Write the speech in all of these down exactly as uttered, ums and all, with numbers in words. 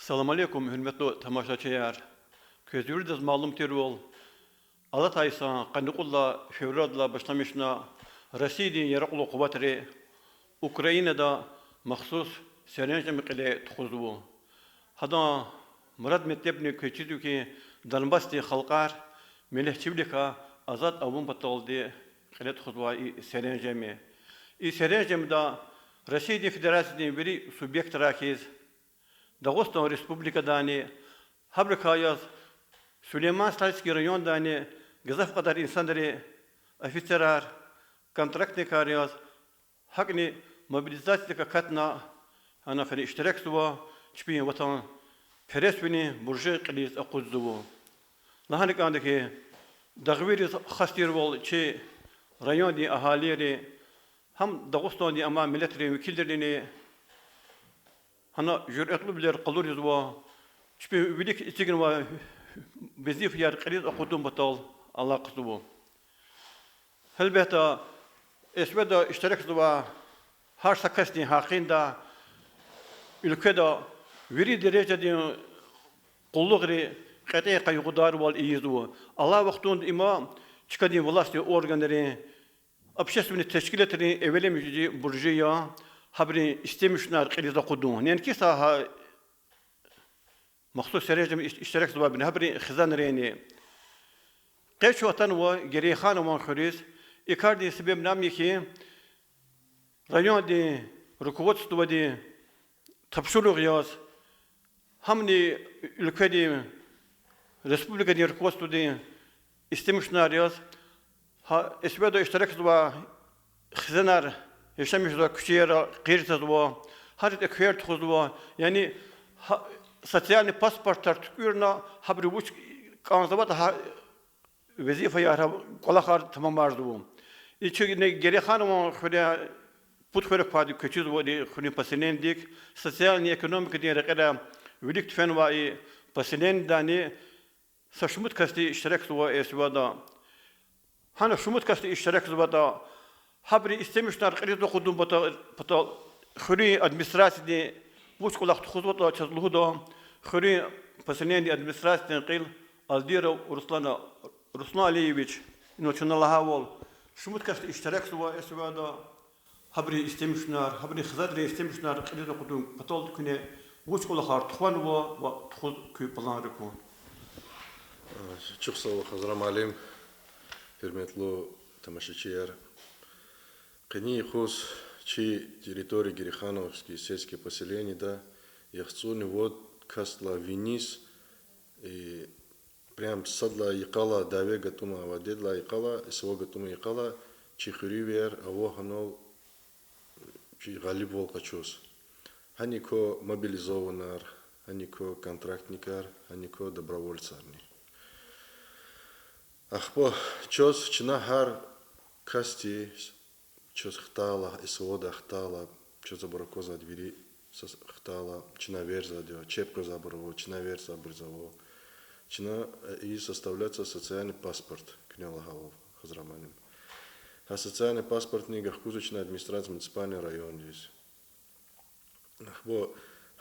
Салам алейкум, гьуьрметлу тамашачияр! Квез виридаз малум тирвал, алатай йисан къанни кьуд лагьай февралдилай башламишна Россиядин яракьлу къуватри Украинада махсус серенжем кьиле тухузва. Гьадан мурад-метлебни квез чизва хьи, Донбассдин халкьар мягьледчивиликай азад авун паталди кьиле тухузвай и серенжем я. И серенжемда Россиядин Федерациядин вири субъектрай хьиз, Дагъустан Республикадани, гьабурукай яз Сулейман-Стальский райондани гзаф кьадар инсанри, офицерар, контрактникар яз, гьакӀни мобилизациядик акатна, гьана фена иштиракзава, чпин ватанпересвилин буржи кьилиз акъудзава. Лагьана кӀанда хьи, дагъвийриз хас тирвал чи райондин агьалийри, гьам Дагъустандин амай миллетрин векилрини гьана жуьрэтлувилер къалурзава, чпин вилик эцигнавай везифаяр кьилиз акъудун патал алахъзава. Гьелбетда, СВО-да иштиракзавай гьар са касдин гьакъинда уьлкведа вири дережадин къуллугъри кьетӀен къайгъударвал ийизва. Алай вахтунда има чкадин властдин органрин, общественный тешкилатрин эвелимжи буржи я, гьабурун истемишунар кьилиз акъудун. Неинки сагьа махсус серенжемда иш-, иштиракзавайбурун, гьабурун хизанрини. Къе чун атанва Герейханован хуьруьз, и кардин себебни ам я хьи, райондин руководстводин тапшуругъ яз, гьамни уьлкведин, республикадин руководстводин истемишунар яз, гьа СВО-да иштиракзавай хизанар яшамиш жезвай куьчейра къирзазва, гьариз эквер тухузва, яни гьа социальный паспортар туькӀуьрна, гьабуру вуч кӀанзаватӀа, гьа везифаяр, кӀвалахар тамамарзава. И чи Герейханован хуьре-, пуд хуьрек квайди квез чизва и хуьруьн поселенидик, социальный, экономикадин рекьера вилик туьфенвай и поселенидани са шумуд касди иштиракзава СВО-да. Гьана шумуд касди иштиракзаватӀа, гьабурун истемишунар кьилиз акъудун пата-, патал хуьруьн администрациядин вуч кӀвалах тухузватӀа чаз лугьуда, хуьруьн поселенидин администрациядин кьил Алдиров Руслана, Руслан Алиевич, инал чна лагьайвал, шумуд касди иштиракзава СВО-да, гьабурун истемишунар, гьабурун хизанрин истемишунар кьилиз акъудун патал куьне вуч кӀвалахар тухванва ва тухуз куь планрик кван. Чухсагъул, Хазра муаллим, гьуьрметлу тамашачияр. Къенин юкъуз чи территория Герейхановский сельский поселениеда яхцӀурни вад касдилай виниз, прям садлагьай йикъалай, дяве гатӀумай ва дедилай йикъалай, СВО гатӀумай йикъалай чи хуьруьнвияр ава гьанал чи гъалибвал къачуз. Гьаник ква мобилизованныйяр, гьаник ква контрактникар, гьаник ква добровольцарни. Ахпа чаз чна гьар касди, чаз хтайла, СВО-да хтайла, чаз абур аквазвайди вири са хтайла, чна верзавайди я, чеб къвезвайбур ава, чна верзавайбур ава. Чна, э, и составляется социальный паспорт, куьне лагьайвал, Хазра муаллим. Гьа социальный паспортни гахкузва чна администрация муниципальный райондиз. Ахпа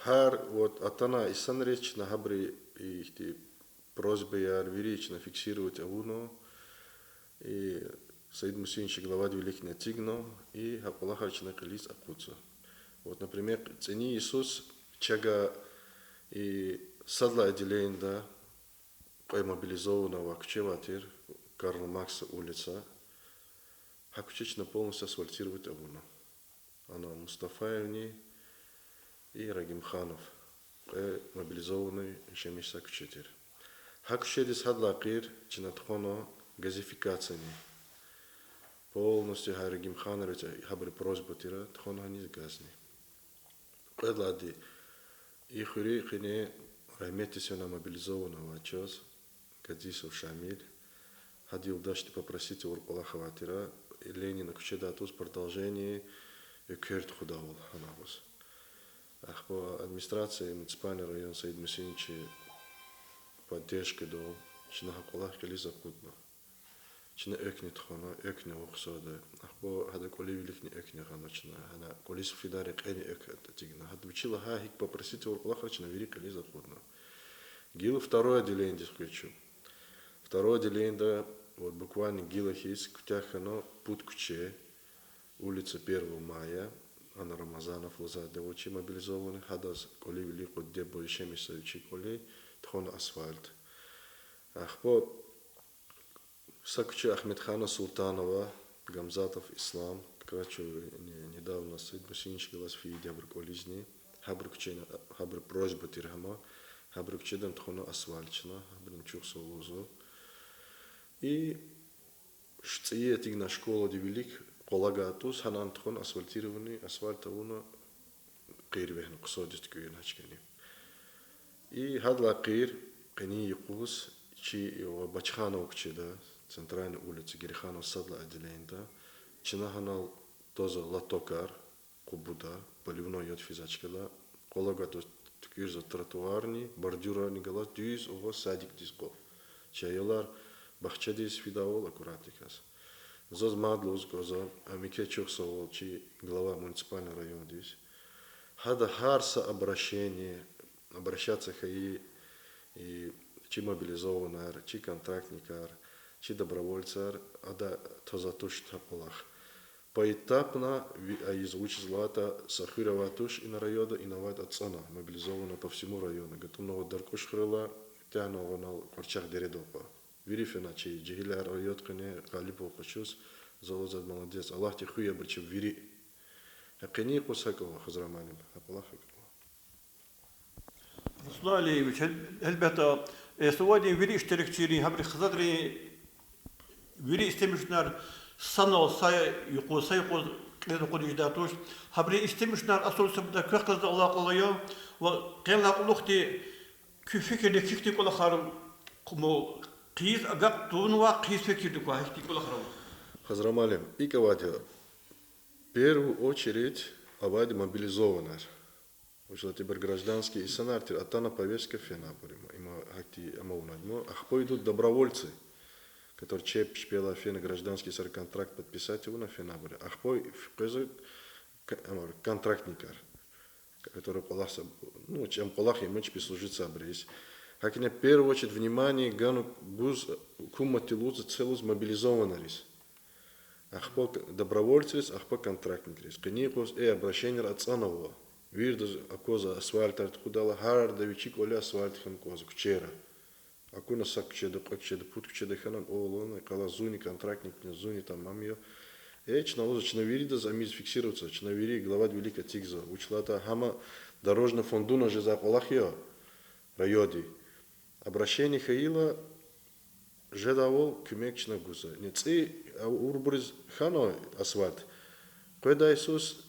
гьар вот атанвай инсанриз чна гьабурун ихьтин просьбаяр вири чна фиксировать авуна, и Саид Мусиновича, главадин виликни эцигна, и гьа кӀвалахар чна кьилиз акъудзава. Вот, например, цӀинин йисуз чага и садлагьай отделениеда кьве мобилизованный авай куьче авай тир, Карла Маркса улица. Гьа куьче чна полностью асфальтировать авуна. Ана Мустафаевни и Рагимханов, кьве мобилизованный яшамиш жезвай куьче тир. Гьа куьчедиз гьадалай къир чна тухвана газификацияни. Полностью гьа Рагимхановриз, гьабурун просьба тир, тухвана гьаниз газни. Кьвед лагьайди, и хуьруьн къене рагьметдиз фена мобилизованный авай чаз, Гадисов Шамиль, гьадан юлдашди попросить авур кӀвалах авай тир, Ленина куьчедай туш продолжение эквер тухудайвал гьанагъуз. Ахпа администрация муниципальный район Саид Мусиновичан поддержкадал чна гьа кӀвалах кьилиз акъудна. Чна эквни тухвана, эквни авуна хъсанда. Ахпа гьада кӀвалин виликни эквни гъана чна. Гьана кӀвализ фидай рекьени экв эцигна. Гьада вичи лагьай гьикӀ попросить авур кӀвалахар чна вири кьилиз акъудна. Гила второе отделениедиз хквез чун. Второе отделениеда, вот буквально гила хьиз куьтягь хьана пуд куьче, улица Первого мая, ана Рамазанов лугьузвайди авачир мобилизованный, гьадаз кӀвалин вилик акъудна, диде-буба яшамиш жезвай вичин кӀвале, тухвана асфальт. Ахпа са куьче Ахмедхана Султанова, Гамзатов Ислам, как раз чун не-, недавно Саид Мусинович галаз фейиди гьабурун кӀвализни, гьабурун куьчени, гьабурун просьба тир гьам, гьабурун куьчедани тухвана асфальт чна, гьабуруз чухсагъул лугьузва. И ш-, цӀийи этигна школадин вилик къвалав гайи тӀуз, гьанани тухвана асфальтированный, асфальт авуна, къир вегьена, хъсандиз туькӀуьрна гьа чкани. И гьадалай къир къенин юкъуз чи ва Бачханова куьчеда, центральный улица, Гереханован сад лагьай отделениеда, чна гьанал таза лотокар, къубуда, поливной яд физвай чкада, къвалав гайи тӀуз туькӀуьрзава тротуарни, бордюрарни галаз дуьз аваз садикдиз къван. Чи аялар бахчадиз фидайвал аккуратно кас. Заз мад лугьуз кӀанзава, ам еке чухсагъул чи глава муниципальный райондиз. Гьада гьар са обращение, обращаться хьайи, и, чи мобилизованныйар, чи контрактникар, чи добровольцар, ада таза туш гьа кӀвалах. Поэтапно ви-, ийиз вучиз лагьайтӀа са хуьр авай туш ина районда, ина авайди ацӀана, мобилизованные по всему району, гатӀунна аваз Даркьуш хуьрелай, тягьна аваз анал Къарчагъ дередал кьван. Вири фена чи жегьилар райондин къене гъалибвал къачуз, за лугьузва молодец, Аллагьди хуьй абур чеб вири. Гьа къенин юкъуз гьакӀ ава, Хизра муаллим, гьа кӀвалах гьакӀ ава. Руслан Алиевич, гьел-, гьелбетда, э, СВО-дин вири иштиракчийрин, гьабурун хизанрин вири истемишунар санал са юкъуз, са юкъуз кьилиз акъудиз жедай туш. Гьабурун истемишунар асул сабадай квехъ галаз алакъалу я ва къенлай кьулухъди куь фикирда гьихьтин кӀвалахар, хъ-, му-, хъийиз агакь тавунвай, хъийиз фикирда квай гьихьтин кӀвалахар ава? Хизра муаллим, икӀ авайди я, в первую очередь, авайди мобилизованныйар. Вучиз лагьайтӀа ибур гражданский инсанар тир, атана повестка, фена абур им, им гьахьтин ам авунвайди я. Ахпа идут добровольцы, которые чеб чпелай фена гражданский сар контракт подписать авуна, фена абур. Ахпа ф-, къвезва к-, ам, контрактникар, которые кӀвалахзава, ну, чӀем кӀвалах я, им чпи служить авайбуриз. ГьакӀни в первую очередь внимание гана гуз, гьукуматди лугьузва, це лугьуз мобилизованныйриз. Ахпа к-, добровольцриз, ахпа контрактникриз. Къенин юкъуз, э, обращенияр ацӀанва. Виридаз аквазва асфальтар тухудайла, гьарда вичин кӀвале асфальт хьана кӀанзава куьчейра. Акуна са куьчеда, кьве куьчеда, пуд куьчеда хьана, олана, къала зунни контрактникни, зунни тамам я. Э, чна лугьузва, чна виридаз ам ийиз фиксироватьзава, чна вири главадин вилик эцигзава. Вучиз лагьайтӀа гьам дорожный фондуна жезвай кӀвалах я районди. Обращение хьайила, жедайвал куьмек чна гузва. Яни цӀи авурбуриз хьана асфальт. Къведай йисуз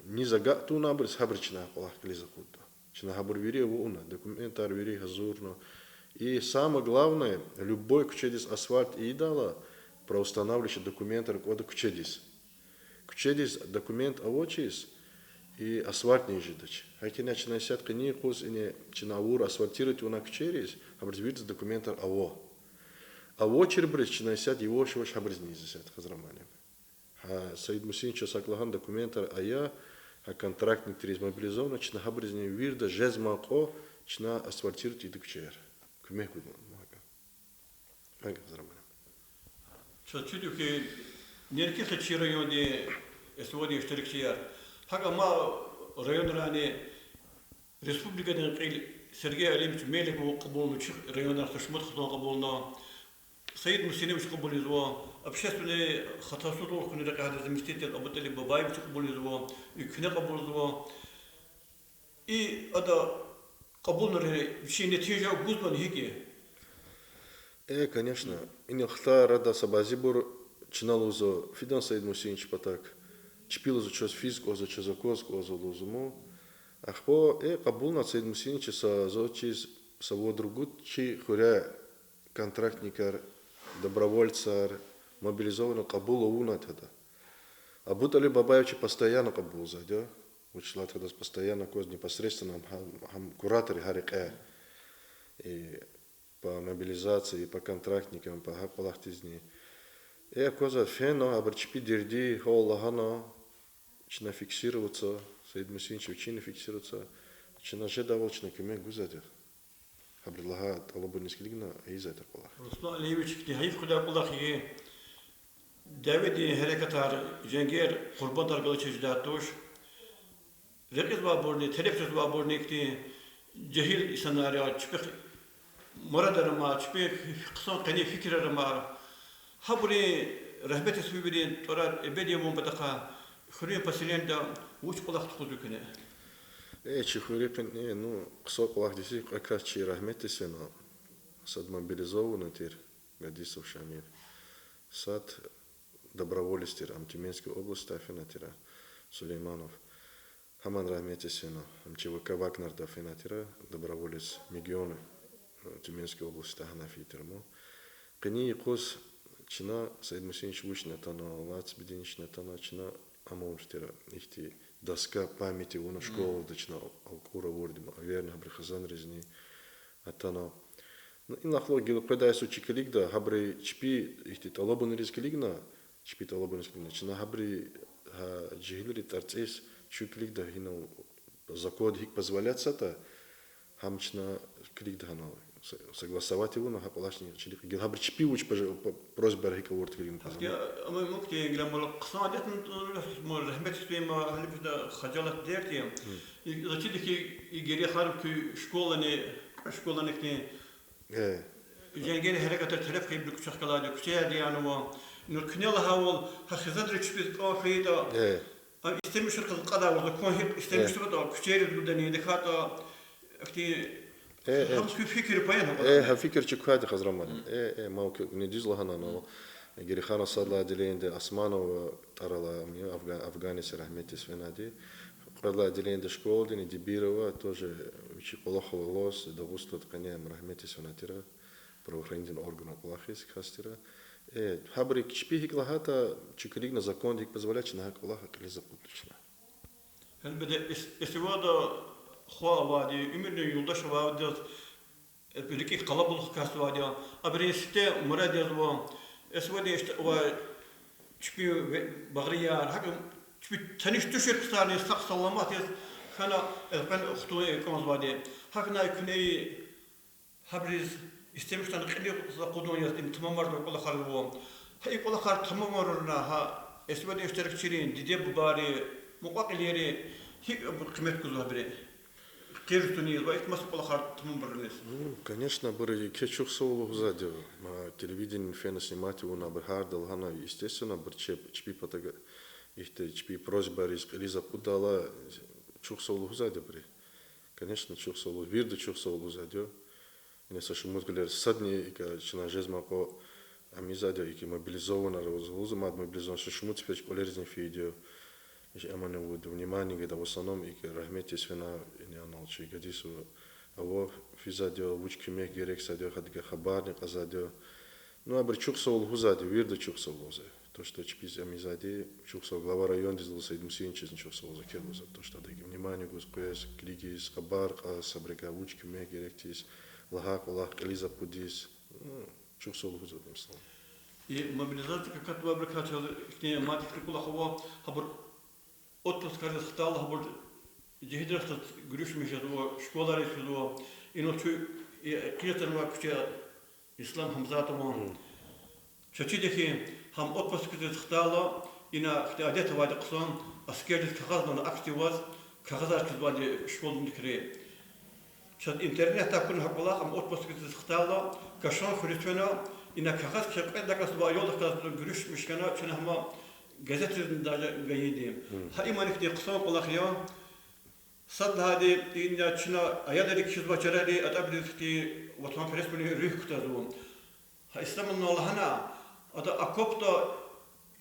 низ агакь тавунайбуриз гьабуруз чна кӀвалах кьилиз акъудда. Чна гьабур вири авуна, документар вири гьазурна. И самое главное, любой куьчедиз асфальт ийидайла, правоустанавливающий документар кӀанда куьчедиз. Куьчедиз документ авачиз и асфальтни жедач. ГьакӀни чна исятда къенин юкъуз ина чна авур асфальтировать авунвай куьчейриз, гьабуриз виридаз документар ава. Авачирбуриз чна исятда яваш-яваш гьабурузни ийизва исятда, Хизра муаллим. Гьа, Саид Мусиновича са кӀвалахна документар ая, гьа контрактникриз, мобилизованныйриз, чна гьабурузни вирида жезмай кьван чна асфальтировать ийида куьчеяр. Куьмек гуда ман гьакӀа. Гьакӏ, Хизра муаллим. Чаз чида хьи, нерекьихъ я чи райондин СВО-дин иштиракчияр. ГьакӀ амай районрани республикадин кьил Сергей Алимович Меликов кьабулна, чи районар са шумуд хизан кьабулна, Саид Мусинович кьабулзава, общественный хатасузвал хьунин рекьяй гьадан заместитель Абуталиб Бабаевич кьабулзава, и куьне кьабулзава. И ада кьабулнавайди вичин нетижа гузвани гьикӀ я? Э, конечно, инихъ ара са бязибур чна лугьузва фидан Саид Мусиновича патак, чпи лугьузва чаз физ кӀанзава, чаз акваз кӀанзава лугьузва ман. Ахпа, э, кьабулна Саид Мусиновича са заз чиз, са вад-ругуд чи хуьряй контрактникар, добровольцар, мобилизованныйяр кьабул авуна тада. Абуталиб Бабаевича постоянно кьабулзавайди я. Вучиз лагьайтӀа адаз постоянно акваз непосредственно гьам, гьам куратор я гьа рекьяй. И по мобилизации, по контрактникам, по гьа кӀвалахдизни. Э, аквазва, фена, абур чпи дерди, гьал лагьана, чна фиксироваться, Саид Мусинович вичини фиксироваться, чна жедайвал чна куьмек гузвайди я. Гьабуру лагьай тӀалабуниз килигна ийизвайди я кӀвалах. Руслан Алиевич, ихьтин гьайиф къведай кӀвалах я, дяведин гьерекатар, женгер къурбандар галачиз жедай туш. Рекьизвайбурни, тереф жезвайбурни ихьтин жегьил инсанар я, чпихъ мурадар ама, чпин хъсан къени фикирар ама. Гьабурун, рагьметдиз фейи вирин тӀварар эбеди авун патахъай, хуьруьн поселениеда вуч кӀвалах тухузва куьне? Э, чи хуьруьн къене, ну, хъсан кӀвалахдиз кьве кас чи рагьметдиз фена, сад мобилизованный тир, Гадисов Шамиль, сад доброволец тир, ам Тюменской областьдай фена тир, Сулейманов. Гьамни рагьметдиз фена, ам ЧВК Вагнерда фена тир, доброволец, мегьён, Тюменской областьда гьана фейи тир ам. Къенин юкъуз чна, Саид Мусинович вучни атана, лацбидини чна атана, чна амун тир, ихьтин доска памяти авуна школада чна алкӀур авурди, аверни гьабуру хизанризни атана. Ну, инлай кьулухъ гила къведай йисуз чи килигда, гьабуру чпи ихьтин тӀалабуниз килигна, чпи тӀалабуниз килигна, чна гьабуру, гьа жегьилрин тӀварцӀиз чун килигда гьинал законди гьикӀ позволятьзаватӀа, гьам чна килигда гьанал, согласовать авуна гьа кӀвалахни чилик гила гьабуру чпи вуч просьбаяр гьикӀ авурди килигна кӀанзава. Ахьтин, амма мумкин гила мал хъсан адетни, мал рагьметдиз фейи, ма гьелбетда хажалат дерди. И заз чида хьи, и Герейхан куь школани, школани ихьтин женгер гьерекатдин тереф хьайибурун куьчехъ галайди, куьчеярди янава. Ну, куьне лагьайвал, гьа хизанриз чпиз кӀан хьайитӀа, ам истемишунрихъ кьадай ваз, закон гьикӀ истемишзаватӀа, куьчейриз гудани, дихьайтӀа, ахьтин, гьам куь фикир паян гьакӀ. Э, гьа фикир чуьквайди, Хазран муаллим. Э, э, мал куьне дуьз лагьана, ну, Герейханан сад лагьай отделениеда Османова тӀвар алай, ам афга-, афганец, рагьметдиз фенвайди. Кьвед лагьай отделениеда школадин Дибирова, тоже вичи кӀвалахал алаз, Дагъустандин къене, ам рагьметдиз фена тир, правоохранительный органрин кӀвалахиз кас тир. Э, гьабуру чпи гьикӀ лагьайтӀа, чун килигна законди гьикӀ позволятьзава, чна гьа кӀвалах кьилиз акъудда чна. Гьелбетда, СВО-да хва авайди, уьмуьрдин юлдаш авайдаз, рикӀик къалабулух касдайди я, абурун сифте мурад язва, СВО-дин иштираквал, чпин багърияр, гьакӀ чпин таниш-тушир ксарни сагъ-саламат яз хьана, элкъвена хтун кӀанзавайди. ГьакӀ хьайила куьне гьабуруз истемишунрин кьилиз акъудун яз им тамамарзавай кӀвалахар ава. Гьа и кӀвалахар тамамарна, гьа СВО-дин иштиракчийрин диде-бубайри, мукьва-кьилийри гьикӀ къимет гузва гьабурун къирд туниз ва ихьтин маса кӀвалахар тамамарунриз? Ну, конечно, абуру еке чухсагъул лугьузвайди я. Ма телевидениеда фена снимать авуна, абуру гьарда лагьана, естественно, абуру чеб-, чпин патав, ихьтин чпин просьбайриз кьилиз акъуддайла, чухсагъул лугьузвайди я абуру. Конечно, чухсагъул лугьуз-, вирида чухсагъул лугьузвайди я. Ина са шумуд гъилер садни икӀ чна жезмай кьван ам ийизвайди я, икӀ мобилизованныйриз, лугьузва мад мобилизованныйриз, са шумуд сефер кӀвалеризни фейиди я. Иш амани вуд внимание гайиди я, в основном икӀ рагьметдиз фена, ина анал чи Гадисова ава, физвайди я, вуч куьмек герекзавайди я, гьадахъ хабарни кьазвайди я. Ну, абуру чухсагъул лугьузвайди я, вирида чухсагъул лугьузва. То, что чпиз ам ийизвайди, чухсагъул, глава райондиз лугьуз, Саид Мусиновичизни чухсагъул лугьузва, кер лугьузва. То, что адак внимание гуз, къвез, килигиз, хабар кьаз, абурувай вуч куьмек герекдиз, лагьай кӀвалах кьилиз акъудиз. Ну, чухсагъул лугьузва, Руслан. И мобилизациядик акатнавайбурукай чаз ихьтин мад ихьтин кӀвалах ава, гьабур отпускариз хтайла, гьабур жегьилрихъ галаз гуьруьшмиш жезва, школайриз физва. Инал чун, и, экъечӀ атанвай куьче, Ислам Гьамзатован. Чаз чида хьи, гьам отпускдиз хтайла, ина ихьтин адет авайди хъсан, аскердиз кагъазни акция аваз, кагъазар кхьизвайди школадиз. Чаз интернетдай акуна гьа кӀвалах, ам отпускдиз хтайла, Кашан хуьруьз фена, ина кагъаз кхьиз, кьвед лагьай классдин аялдихъ галаз гуьруьшмиш хьана, чна гьам газетризни даже гайиди. Гьа имни ихьтин хъсан кӀвалах я. Сад лагьайди, ина чна аялрик кхьизва чарарик, атӀабуруз ихьтин ватанпересвилин руьгь кутазва. Гьа Исламан лагьана, ада окопда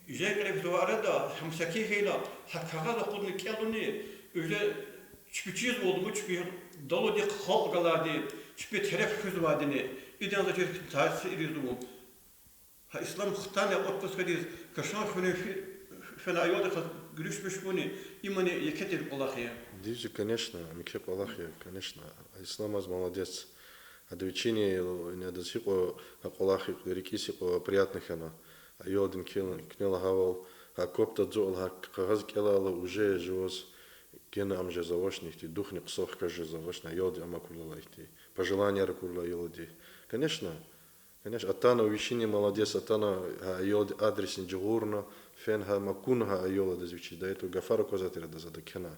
женг кьиле физвай арада, гьам секин хьайила, гьа кагъаз акъудна кӀелунин, уже чпи чизвални, чпин далудихъ халкь галайди, чпин тереф хуьзвайдини, идан заз чиз таъсир ийизва. Гьа Ислам хтана отпускдиз, Кашан хуьруьз фи-, фена аялдихъ галаз гуьруьшмиш хьуни, имни еке тир кӀвалах я. Дуьз я, конечно, ам еке кӀвалах я, конечно. Исламаз молодец. Ада вичини, ина адаз гьикьван гьа кӀвалах, гьикьван рикӀиз гьикьван приятно хьана. Аялдин кхьин-, кхьинел гьавал, гьа окопда ацукьайла, гьа кагъаз кӀелайла, уже жуваз гена ам жезвачни, ихьтин духни хъсан хкаж жезвачни, аялди ам акурла ихьтин пожеланияр акурла аялди. Конечно, конечно, атана вичини молодец, атана гьа аялдин адресни жагъурна, фена гьам акуна гьа аялдиз вичиз, до этого гафар аквазвай тир адаз, ада кхьена.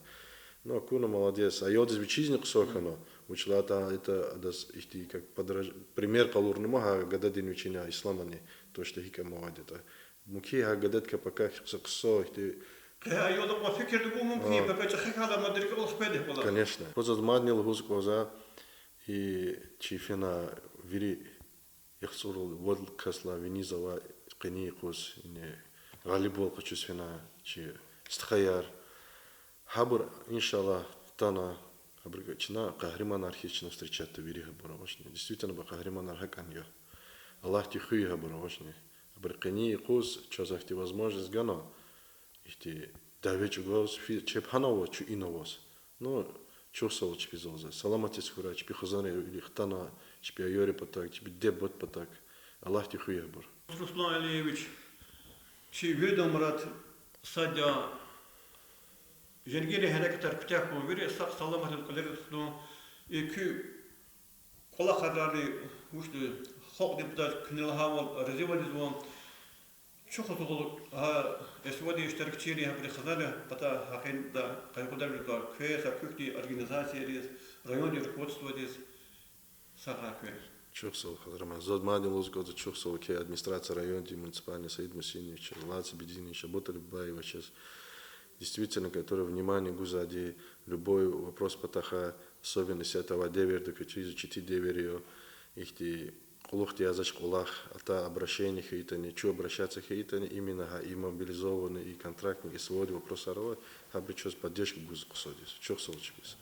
Ну, акуна, молодец. Аялдиз вичизни хъсан хьана. Вучиз лагьайтӀа, это адаз ихьтин как подража-, пример къалурна ама гьа гададини вичини, Исламани, то, что гьикӀ амайди ятӀа. Мумкин, гьа гададикай пака хъсан, хъсан ихьтин. Къе аялди кьван фикирда гун мумкин я, пака чӀехи хьайила мад рикӀел хкведа кьван. Конечно. Кваз заз мадни лугьуз кӀанзава, и чи фена вири яхцӀурал вад касдилай виниз авай къенин юкъуз, яни гъалибвал къачуз фена чи стхаяр. Гьабур, иншаллагь, атана, гьабур чна къагьриманар хьиз чна встречатьда вири гьабур авачни. Действительно, ба къагьриманар гьакӀан я. Аллагьди хуьй гьабур авачни. Абурун къенин юкъуз чаз ахьтин возможность гана, ихьтин дяве чӀугваз, фи-, чеб гьана аваз, чун ина аваз. Ну, чухсагъул чпи залза. Саламатиз хьурай, чпи хизанри вилик хтана, чпи аялрин патак, чпи диде-бубадин патак. Аллагьди хуьй гьабур. Руслан Алиевич, чи виридан мурад сад я, женгерин гьерекатар куьтягь хьун, вири сагъ-саламатдиз кьилериз тухун, и куь кӀвалахарни вучда халкьдин патав куьне лагьайвал разивал ийизва. Чухсагъул гьа СВО-дин иштиракчийриз, гьабурун хизанрин патай гьакъиндай къайгъудар гузвай квез, гьа куь хьтин организацийриз, райондин руководстводиз сагърай квез. Чухсагъул, Хазраман. Заз мадни лугьуз кӀанзава чухсагъул квез администрация райондин, муниципальный Саид Мусиновичаз, Лаз Бединовичаз, Абуталиб Баевичаз, действительно, которые внимание гузвайди, любой вопрос патахъай, особенно исятда авай девирда, квез чиз четин девир я, ихьтин кьулухъди язавач кӀвалах, атай обращение хьайитӀани, чун обращаться хьайитӀани, именно гьа и мобилизованный, и контрактник, и СВО-дин вопросар авай, гьабуру чаз поддержка гуз кьусадиз. Чухсагъул чпиз.